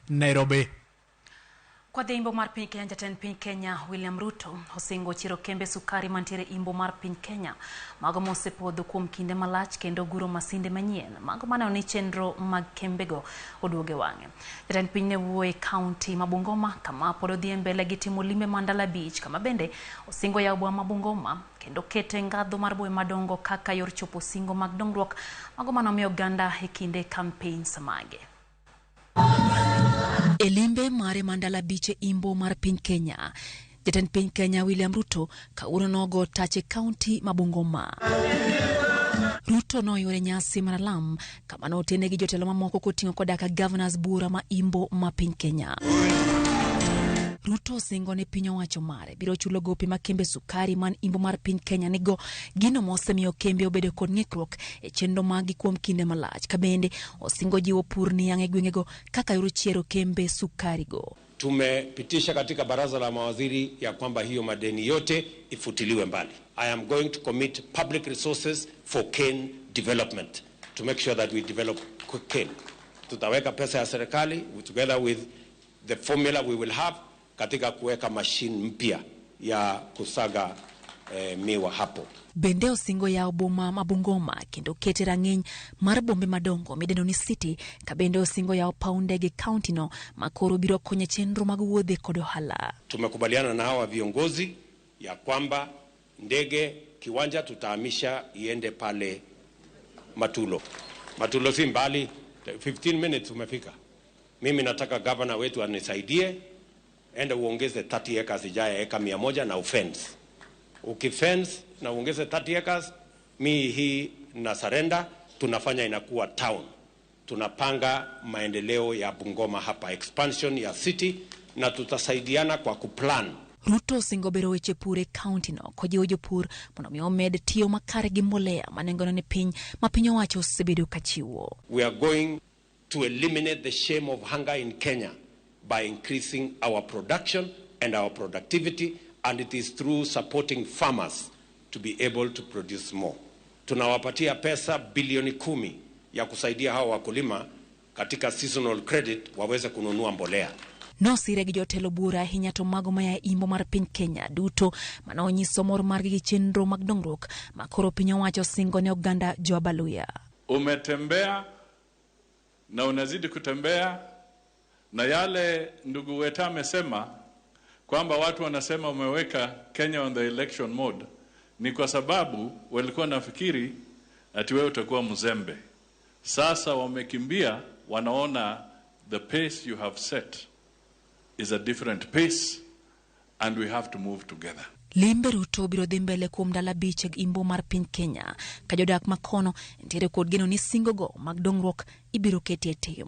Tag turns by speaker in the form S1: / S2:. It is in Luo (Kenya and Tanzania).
S1: Nairobi.
S2: Kwadhi imbo mar piny Kenya, jatend piny Kenya William Ruto osingo chiero kembe sukari mantiere imbo mar piny Kenya, mago mosepodho kuom kinde malach kendo guro masinde manyien, mago maneno ni chenro mag kembego oduogo e wang'e. Jatend piny ne wuoyo e kaunti ma Bungoma kama pod odhi mbele gi timo limbe ma ndalo 5, kama bende osingo yawo boma ma Bungoma kendo kete ngadho mar bombe madongo kaka yor chopo singo mag dongruok mago manomiyo oganda e kinde campaigns mage. E limbe mare ma ndalo 5 e imbo mar piny Kenya, jatend piny Kenya William Ruto kawuono nogo tach e kaunti ma Bungoma. Ruto noyuore nyasi mar alam kama notene gi jotelo mamoko koting'o koda ka governors buora ma imbo ma piny Kenya. Ruto osingo ni piny owacho mare biro chulo gope ma kembe sukari man imbo mar piny Kenya nigo, gino mosemiyo kembe obedo kod ng'ikruok e chenro maggi kuom kinde malach. Ka bende osingo jiwo pur niang' e gwengego kaka yor chiero kembe sukari go.
S3: Tumepitisha katika baraza la mawaziri ya kwamba hiyo madeni yote ifutiliwe mbali. I am going to commit public resources for cane development to make sure that we develop cane. Tutaweka pesa ya serikali together with the formula we will have katika kuweka machine mpya ya kusaga miwa hapo.
S2: Bende osingo yawo boma ma Bungoma kendo kete rang'iny mar bombe madongo midendo ni city, ka bende osingo yawo paw ndege kaunti no ma koro biro konyo e chenro mag wuodhe kod ohala.
S3: Tumekubaliana na hawa viongozi ya kwamba ndege kiwanja tutahamisha iende pale Matulo. Matulo si mbali, 15 minutes umefika. Mimi nataka governor wetu anisaidie, enda uongeze 30 acres ijaye eka 100 na ufence. Ukifence na uongeze 30 acres, mi hii na surrender, tunafanya inakuwa town. Tunapanga maendeleo ya Bungoma hapa, expansion ya city, na tutasaidiana kwa kuplan.
S2: Ruto osingo bero weche pur e kaunti no kojiwo jopur mondo mi omed tiyo makare gi mbolea ma nengone ni piny ma piny owacho osebedo ka chiwo.
S3: We are going to eliminate the shame of hunger in Kenya by increasing our production and our productivity, and it is through supporting farmers to be able to produce more. Tunawapatia pesa bilioni 10 ya kusaidia hawa wakulima katika seasonal credit waweze kununua mbolea.
S2: Nosire gi jotelo buora ahinya to mago maya e imbo mar piny Kenya duto mane onyiso mor margi gi chenro mag dongruok ma koro piny owacho osingo ne oganda jo Abaluya.
S4: Umetembea na unazidi kutembea, na yale ndugu Weta amesema kwamba watu wanasema umeweka Kenya on the election mode ni kwa sababu walikuwa nafikiri ati wewe utakuwa mzembe. Sasa wamekimbia, wanaona the pace you have set is a different pace and we have to move together.
S2: Limbe Ruto biro dhi mbele kuom ndalo 5 e imbo mar piny Kenya ka jodak makono nitiere kod geno ni singo go mag dongruok ibiro keti e tim.